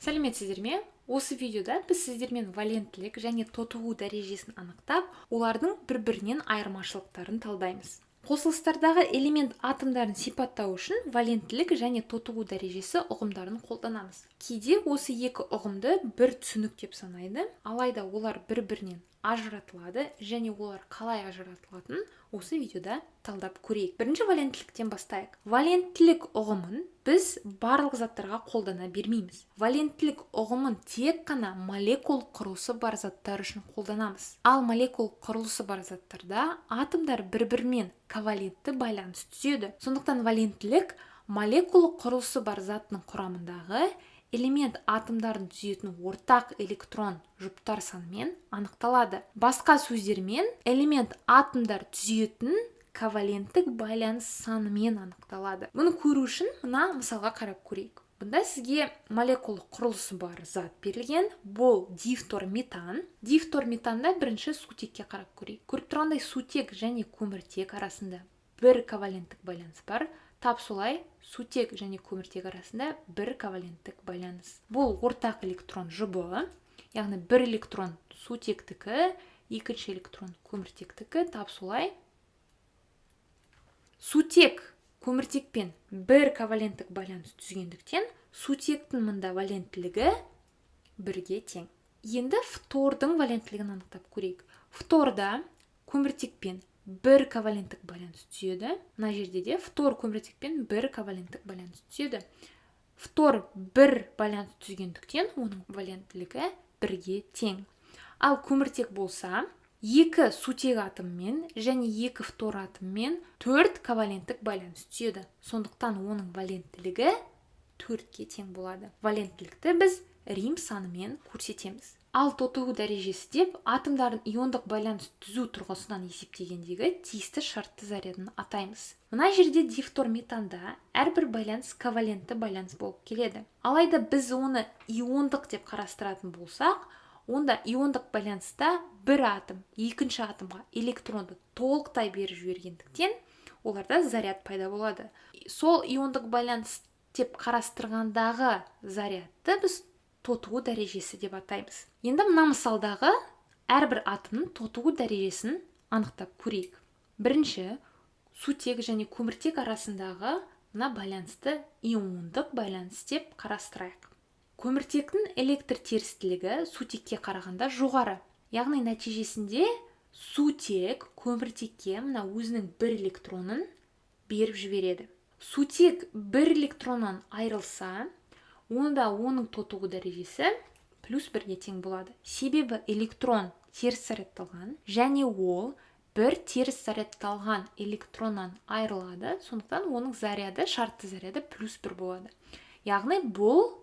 Сәлеметсіздер ме? Осы видеода біз сіздермен валенттілік және тотығу дәрежесін анықтап, олардың бір-бірінен айырмашылықтарын талдаймыз. Қосылыстардағы элемент атомдарын сипаттау үшін валенттілік және тотығу дәрежесі ұғымдарын қолданамыз. Кейде осы екі ұғымды бір түсінік деп санайды, алайда олар бір-бірінен ажыратылады және олар қалай ажыратылатынын осы видеода талдап көрейік. Бірінші валенттіліктен бастайық. Валенттілік ұғымын біз барлық заттарға қолдана бермейміз. Валенттілік ұғымын тек қана молекул құрылысы бар заттар үшін қолданамыз. Ал молекул құрылысы бар заттарда атомдар бір-бірімен ковалентті байланыс түзеді. Сондықтан валенттілік молекула құрылысы бар заттың құрамындағы элемент атомдарын түзетін ортақ электрон жұптар санымен анықталады. Басқа сөздермен, элемент атомдар түзетін коваленттік байланыс санымен анықталады. Мұны көру үшін мына мысалға қарап көрейік. Бұнда сізге молекула құрылысы бар зат берілген. Бұл дифторметан. Дифторметанда бірінші сутекке қарап көрейік. Көріп тұрғандай, сутек және көміртек арасында бір коваленттік байланыс бар. Тап солай сутек және көміртек арасында бір коваленттік байланыс. Бұл ортақ электрон жұбы, яғни бір электрон сутектікі, екінші электрон көміртектікі. Тап солай сутек көміртекпен бір коваленттік байланыс түзгендіктен, сутектің мында валенттілігі бірге тең. Енді фтордың валенттілігін анықтап көрейік. Фторда көміртекпен бір коваленттік байланыс түзеді. Мына жерде де фтор көміртекпен бір коваленттік байланыс түзеді. Фтор бір байланыс түзгендіктен, оның валенттілігі бірге тең. Ал көміртек болса, екі сутек атомымен және екі фтор атомымен төрт коваленттік байланыс түзеді. Сондықтан оның валенттілігі төртке тең болады. Валенттілікті біз рим санымен көрсетеміз. Ал тотығу дәрежесі деп атомдардың иондық байланыс түзу тұрғысынан есептегендегі тиісті шартты зарядын атаймыз. Мына жерде дифторметанда әрбір байланыс ковалентті байланыс болып келеді. Алайда біз оны иондық деп қарастыратын болсақ, онда иондық байланыста бір атом екінші атомға электронды толықтай беріп жібергендіктен, оларда заряд пайда болады. Сол иондық байланыс деп қарастырғандағы зарядты біз тотығу дәрежесі деп атаймыз. Енді мына мысалдағы әрбір атомның тотығу дәрежесін анықтап көрейік. Бірінші сутек және көміртек арасындағы мына байланысты иондық байланыс деп қарастырайық. Көміртектің электр терістілігі сутекке қарағанда жоғары, яғни нәтижесінде сутек көміртекке мына өзінің бір электронын беріп жібереді. Сутек бір электроннан айырылса, онда оның тотығу дәрежесі плюс бірге тең болады. Себебі электрон теріс зарядталған және ол бір теріс зарядталған электроннан айырылады, сондықтан оның заряды, шартты заряды плюс бір болады. Яғни бұл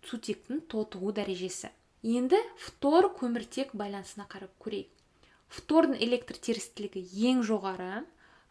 сутектің тотығу дәрежесі. Енді фтор көміртек байланысына қарап көрейік. Фтордың электр терістілігі ең жоғары,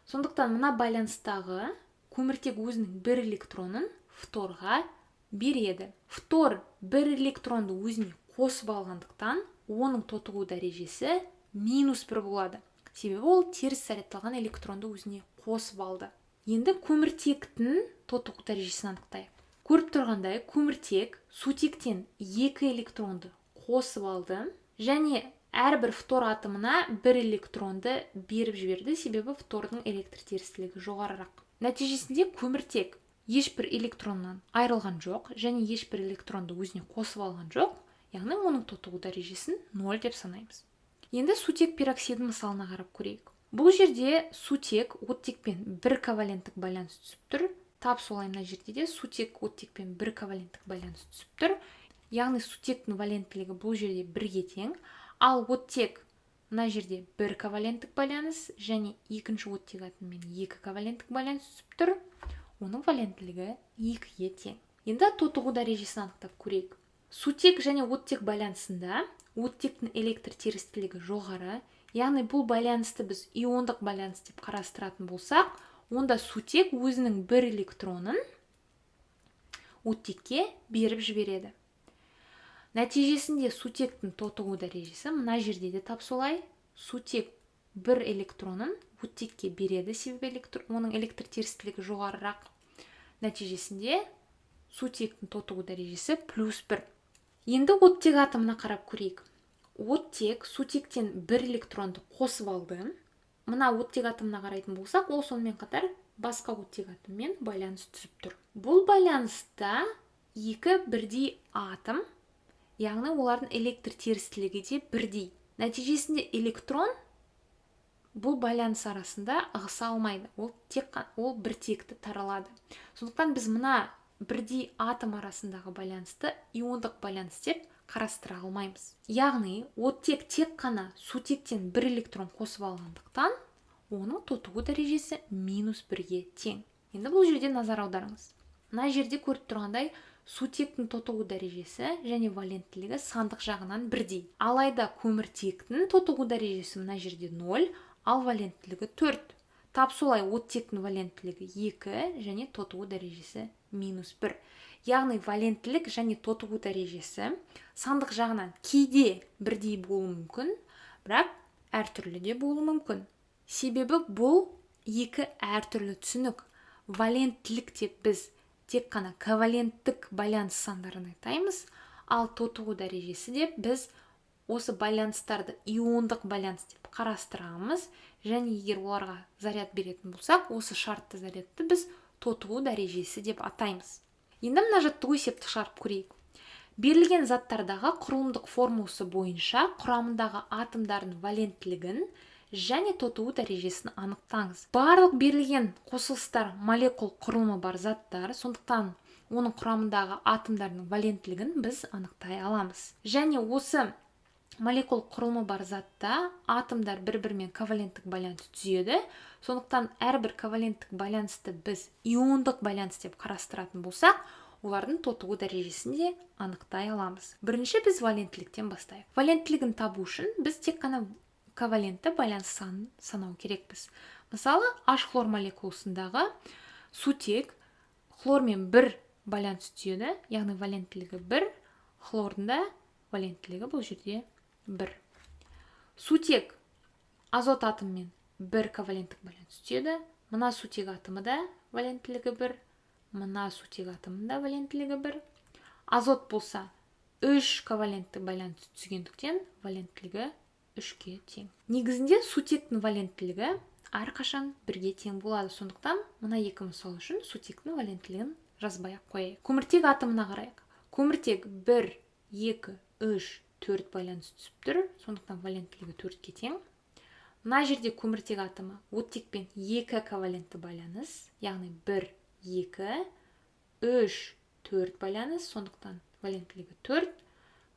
сондықтан мына байланыстағы көміртек өзінің бір электронын фторға береді. Фтор бір электронды өзіне қосып алғандықтан, оның тотығу дәрежесі минус бір болады, себебі ол теріс зарядталған электронды өзіне қосып алды. Енді көміртектің тотығу дәрежесін анықтайық. Көріп тұрғандай, көміртек сутектен екі электронды қосып алды және әрбір фтор атомына бір электронды беріп жіберді, себебі фтордың электр терістілігі жоғарырақ. Нәтижесінде көміртек ешбір электроннан айырылған жоқ және ешбір электронды өзіне қосып алған жоқ, яғни оның тотығу дәрежесін 0 деп санаймыз. Енді сутек пероксиді мысалына қарап көрейік. Бұл жерде сутек оттекпен бір коваленттік байланыс түсіп тұр. Тап солай мына жерде де сутек оттекпен бір коваленттік байланыс түсіп тұр, яғни сутектің валенттілігі бұл жерде бірге тең. Ал оттек мына жерде бір коваленттік байланыс және екінші оттек атомымен екі коваленттік байланыс түсіп тұр, оның валенттілігі екіге тең. Енді тотығу дәрежесін анықтап көрейік. Сутек және оттек байланысында оттектің электр терістілігі жоғары, яғни бұл байланысты біз иондық байланыс деп қарастыратын болсақ, онда сутек өзінің бір электронын оттекке беріп жібереді. Нәтижесінде сутектің тотығу дәрежесі мына жерде де тап солай сутек бір электронын оттекке береді, себебі оның электр терістілігі жоғарырақ. Нәтижесінде сутектің тотығу дәрежесі плюс бір. Енді оттек атомына қарап көрейік. Оттек сутектен бір электронды қосып алды. Мына оттек атомына қарайтын болсақ, ол сонымен қатар басқа оттек атомымен байланыс түзіп тұр. Бұл байланыста екі бірдей атом, яғни олардың электр терістілігі де бірдей. Нәтижесінде электрон бұл байланыс арасында ығыса алмайды, ол тек ол біртекті таралады. Сондықтан біз мына бірдей атом арасындағы байланысты иондық байланыс деп қарастыра алмаймыз. Яғни оттек тек қана сутектен бір электрон қосып алғандықтан, оның тотығу дәрежесі минус бірге тең. Енді бұл жерде назар аударыңыз. Мына жерде көріп тұрғандай, сутектің тотығу дәрежесі және валенттілігі сандық жағынан бірдей. Алайда көміртектің тотығу дәрежесі мына жерде 0, ал валенттілігі 4. Тап солай оттектің валенттілігі 2 және тотығу дәрежесі минус 1. Яғни валенттілік және тотығу дәрежесі сандық жағынан кейде бірдей болуы мүмкін, бірақ әртүрлі де болуы мүмкін. Себебі бұл екі әртүрлі түсінік. Валенттілік деп біз тек қана коваленттік байланыс сандарын айтаймыз, ал тотығу дәрежесі деп біз осы байланыстарды иондық байланыс деп қарастырамыз, және егер оларға заряд беретін болсақ, осы шартты зарядты біз тотығу дәрежесі деп атаймыз. Енді мына жаттығу есепті шығарып көрейік. Берілген заттардағы құрылымдық формуласы бойынша құрамындағы атомдардың валенттілігін және тотығу дәрежесін анықтаңыз. Барлық берілген қосылыстар молекул құрылымы бар заттар, сондықтан оның құрамындағы атомдардың валенттілігін біз анықтай аламыз. Және осы молекул құрылымы бар затта атомдар бір-бірімен коваленттік байланыс түзеді. Сондықтан әрбір коваленттік байланысты біз иондық байланыс деп қарастыратын болсақ, олардың тотығу дәрежесін де анықтай аламыз. Бірінші біз валенттіліктен бастайық. Валенттілігін табу үшін біз тек қана ковалентті байланыс санын санау керекпіз. Мысалы, H хлор молекуласындағы сутек хлормен бір байланыс түзеді, яғни валенттілігі 1, хлордың да валенттілігі бұл жерде 1. Сутек азот атомымен бір коваленттік байланыс түзеді. Мына сутек атомы да валенттілігі 1, мына сутек атомының да валенттілігі 1. Азот болса 3 коваленттік байланыс түзгендіктен, валенттілігі 3-ке тең. Негізінде сутектің валенттілігі әрқашан бірге тең болады. Сондықтан мына екі мысал үшін сутектің валенттілігін жазбай ақ қояйық. Көміртек атомына қарайық. Көміртек 1, 2, 3, 4 байланыс түсіп тұр, сондықтан валенттілігі 4-ке тең. Мына жерде көміртек атомы оттекпен 2 ковалентті байланыс, яғни 1, 2, 3, 4 байланыс, сондықтан валенттілігі 4.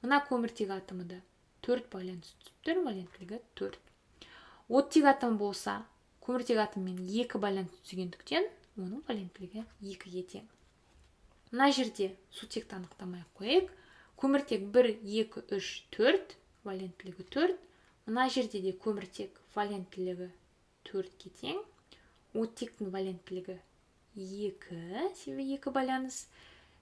Мына көміртек атомы да 4 байланыс түсіп тұр, валенттілігі 4. Оттек атомы болса, көміртек атомымен 2 байланыс түзгендіктен, оның валенттілігі 2-ге тең. Мына жерде сутекті анықтамай ақ қояйық. Көміртек 1, 2, 3, 4, валенттілігі 4. Мына жерде де көміртек валенттілігі 4-ке тең. Оттектің валенттілігі 2, себебі 2 байланыс.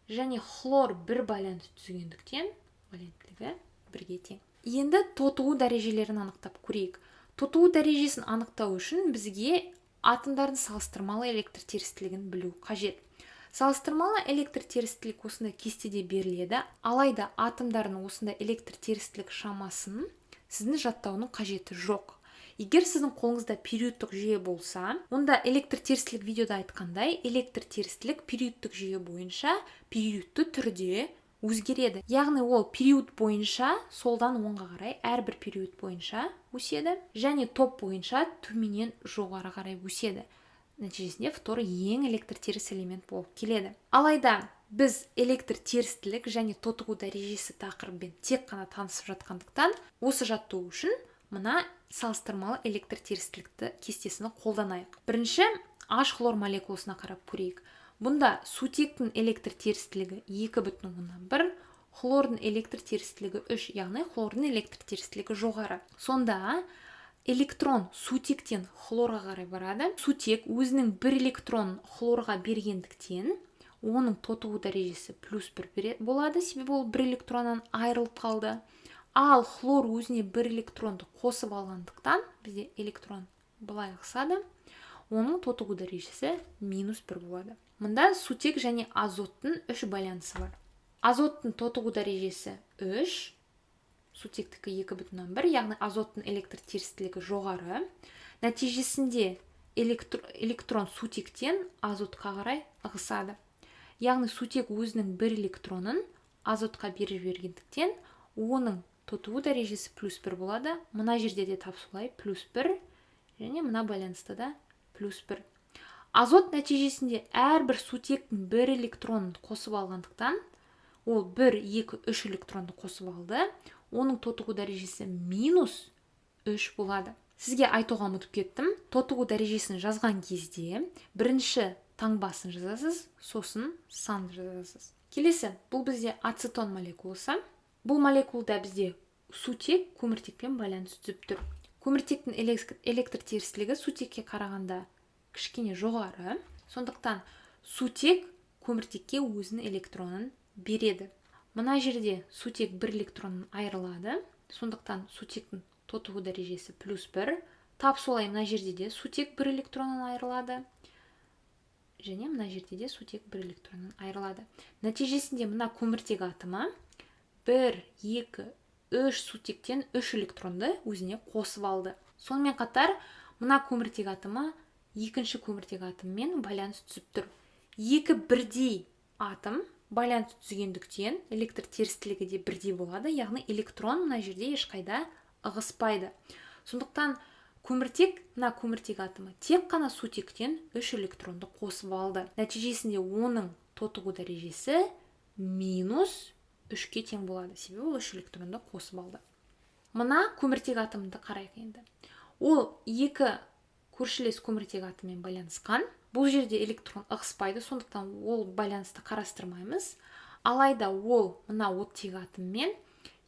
Және хлор 1 байланыс түзгендіктен, валенттілігі 1-ге тең. Енді тотығу дәрежелерін анықтап көрейік. Тотығу дәрежесін анықтау үшін бізге атомдардың салыстырмалы электр терістілігін білу қажет. Салыстырмалы электр терістілік осындай кестеде беріледі. Алайда атомдардың осындай электр терістілік шамасын сіздің жаттауының қажеті жоқ. Егер сіздің қолыңызда периодтық жүйе болса, онда электр терістілік видеода айтқандай, электр терістілік периодтық жүйе бойынша периодты түрде өзгереді. Яғни ол период бойынша солдан оңға қарай әрбір период бойынша өседі және топ бойынша төменнен жоғары қарай өседі. Нәтижесінде фтор ең электр теріс элемент болып келеді. Алайда біз электр терістілік және тотығу дәрежесі тақырыбымен тек қана танысып жатқандықтан, осы жаттығу үшін мына салыстырмалы электр терістілікті кестесін қолданайық. Бірінші H хлор молекуласына қарап көрейік. Бұнда сутектің электр терістілігі 2,1, хлордың электр терістілігі 3, яғни хлордың электр терістілігі жоғары. Сонда электрон сутектен хлорға қарай барады. Сутек өзінің бір электрон хлорға бергендіктен, оның тотығу дәрежесі плюс 1 болады, себебі ол бір электроннан айырылып қалды. Ал хлор өзіне бір электронды қосып алғандықтан, бізде электрон былай ығысады, оның тотығу дәрежесі минус 1 болады. Мұнда сутек және азоттың 3 байланысы бар. Азоттың тотығу дәрежесі 3, сутектікі 2,1, яғни азоттың электр терістілігі жоғары. Нәтижесінде электрон сутектен азотқа қарай ығысады. Яғни сутек өзінің бір электронын азотқа беріп жібергендіктен, оның тотығу дәрежесі плюс 1 болады. Мына жерде де тап солай плюс 1 және мына байланыста да плюс 1. Азот нәтижесінде әрбір сутектің бір электронын қосып алғандықтан, ол 1, 2, 3 электронды қосып алды. Оның тотығу дәрежесі минус 3 болады. Сізге айтуға ұмытып кеттім. Тотығу дәрежесін жазған кезде бірінші таңбасын жазасыз, сосын санды жазасыз. Келесі, бұл бізде ацетон молекуласы. Бұл молекулда бізде сутек көміртекпен байланыс түзіп тұр. Көміртектің электр терістілігі сутекке қарағанда кішкене жоғары. Сондықтан сутек көміртекке өзінің электронын береді. Мына жерде сутек бір электронын айырылады. Сондықтан сутектің тотығу дәрежесі плюс 1. Тап солай мына жерде де сутек бір электронын айырылады. Және мына жерде де сутек бір электронын айырылады. Нәтижесінде мына көміртек атомы 1, 2, 3 сутектен 3 электронды өзіне қосып алды. Сонымен қатар мына көміртек атомы екінші көміртек атомымен байланыс түзіп тұр. Екі бірдей атом байланыс түзгендіктен электр терістілігі де бірдей болады, яғни электрон мына жерде ешқайда ығыспайды. Сондықтан көміртек, мына көміртек атомы тек қана сутектен 3 электронды қосып алды. Нәтижесінде оның тотығу дәрежесі минус 3-ке тең болады, себебі ол 3 электронды қосып алды. Мына көміртек атомды қарайық енді. Ол екі көршілес көміртек атомымен байланысқан. Бұл жерде электрон ығыспайды, сондықтан ол байланысты қарастырмаймыз. Алайда ол мына оттегі атомымен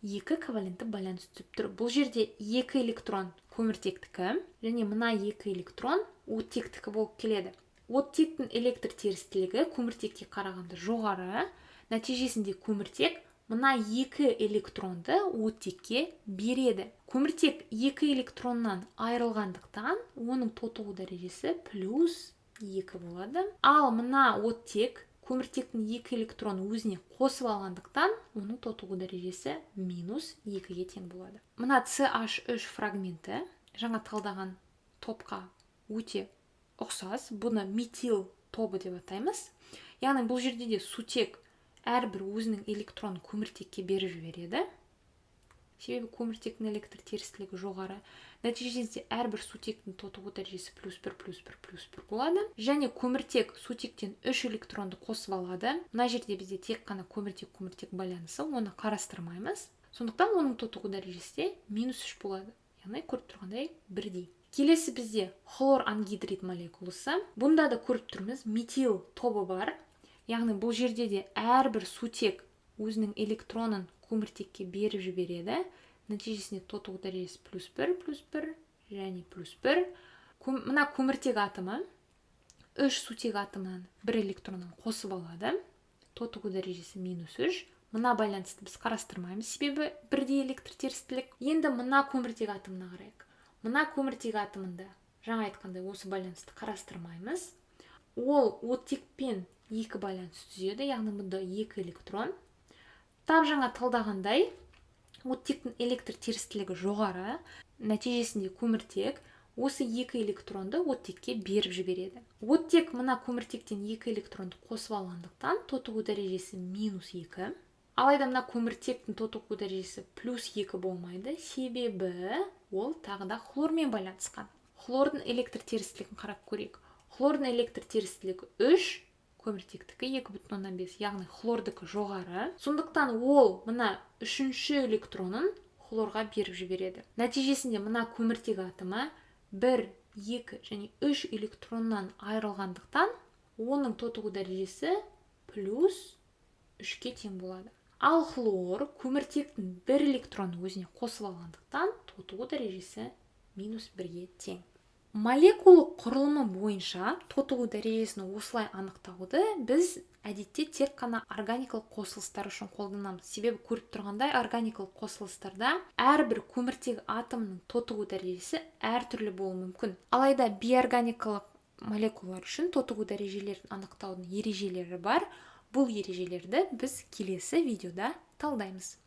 екі ковалентті байланыс түзіп тұр. Бұл жерде екі электрон көміртектікі және мына екі электрон оттектікі болып келеді. Оттектің электр терістілігі көміртекке қарағанда жоғары. Нәтижесінде көміртек мына екі электронды оттекке береді. Көміртек екі электроннан айырылғандықтан оның тотығу дәрежесі плюс 2 болады. Ал мына оттек көміртектің екі электронын өзіне қосып алғандықтан оның тотығу дәрежесі минус 2-ге тең болады. Мына CH3 фрагменті жаңа талдаған топқа өте ұқсас. Бұны метил тобы деп атаймыз. Яғни бұл жерде де сутек әрбір өзінің электронын көміртекке беріп жібереді. Себебі көміртектің электр терістілігі жоғары. Нәтижесінде әрбір сутектің тотығу дәрежесі плюс 1, плюс 1, плюс 1 болады. Және көміртек сутектен 3 электронды қосып алады. Мына жерде бізде тек қана көміртек-көміртек байланысы, оны қарастырмаймыз. Сондықтан оның тотығу дәрежесі де минус 3 болады. Яғни көріп тұрғандай бірдей. Келесі бізде хлор ангидрид молекуласы. Бұнда да көріп тұрмыз метил тобы бар. Яғни бұл жерде де әрбір сутек өзінің электронын көміртекке беріп жібереді. Нәтижесінде тотығу дәрежесі плюс 1, плюс 1 және плюс 1. Мына көміртек атомы 3 сутек атомынан бір электронын қосып алады. Тотығу дәрежесі минус 3. Мына байланысты біз қарастырмаймыз, себебі бірдей электр терістілік. Енді мына көміртек атомына қарайық. Мына көміртек атомында жаңа айтқандай осы байланысты қарастырмаймыз. Ол оттекпен екі байланыс түзеді, яғни бұнда екі электрон. Тап жаңа талдағандай оттектің электр терістілігі жоғары, нәтижесінде көміртек осы екі электронды оттекке беріп жібереді. Оттек мына көміртектен екі электронды қосып алғандықтан тотығу дәрежесі минус 2. Алайда мына көміртектің тотығу дәрежесі плюс 2 болмайды, себебі ол тағы да хлормен байланысқан. Хлордың электр терістілігін қарап көрейік. Хлордың электр терістілігі 3, көміртектікі 2,5, яғни хлордікі жоғары. Сондықтан ол мына үшінші электронын хлорға беріп жібереді. Нәтижесінде мына көміртек атомы 1, 2 және 3 электроннан айырылғандықтан оның тотығу дәрежесі плюс 3-ке тең болады. Ал хлор көміртектің бір электронын өзіне қосып алғандықтан тотығу дәрежесі минус 1-ге тең. Молекула құрылымы бойынша тотығу дәрежесін осылай анықтауды біз әдетте тек қана органикалық қосылыстар үшін қолданамыз. Себебі көріп тұрғандай органикалық қосылыстарда әрбір көміртек атомының тотығу дәрежесі әртүрлі болуы мүмкін. Алайда бейорганикалық молекулалар үшін тотығу дәрежелерін анықтаудың ережелері бар. Бұл ережелерді біз келесі видеода талдаймыз.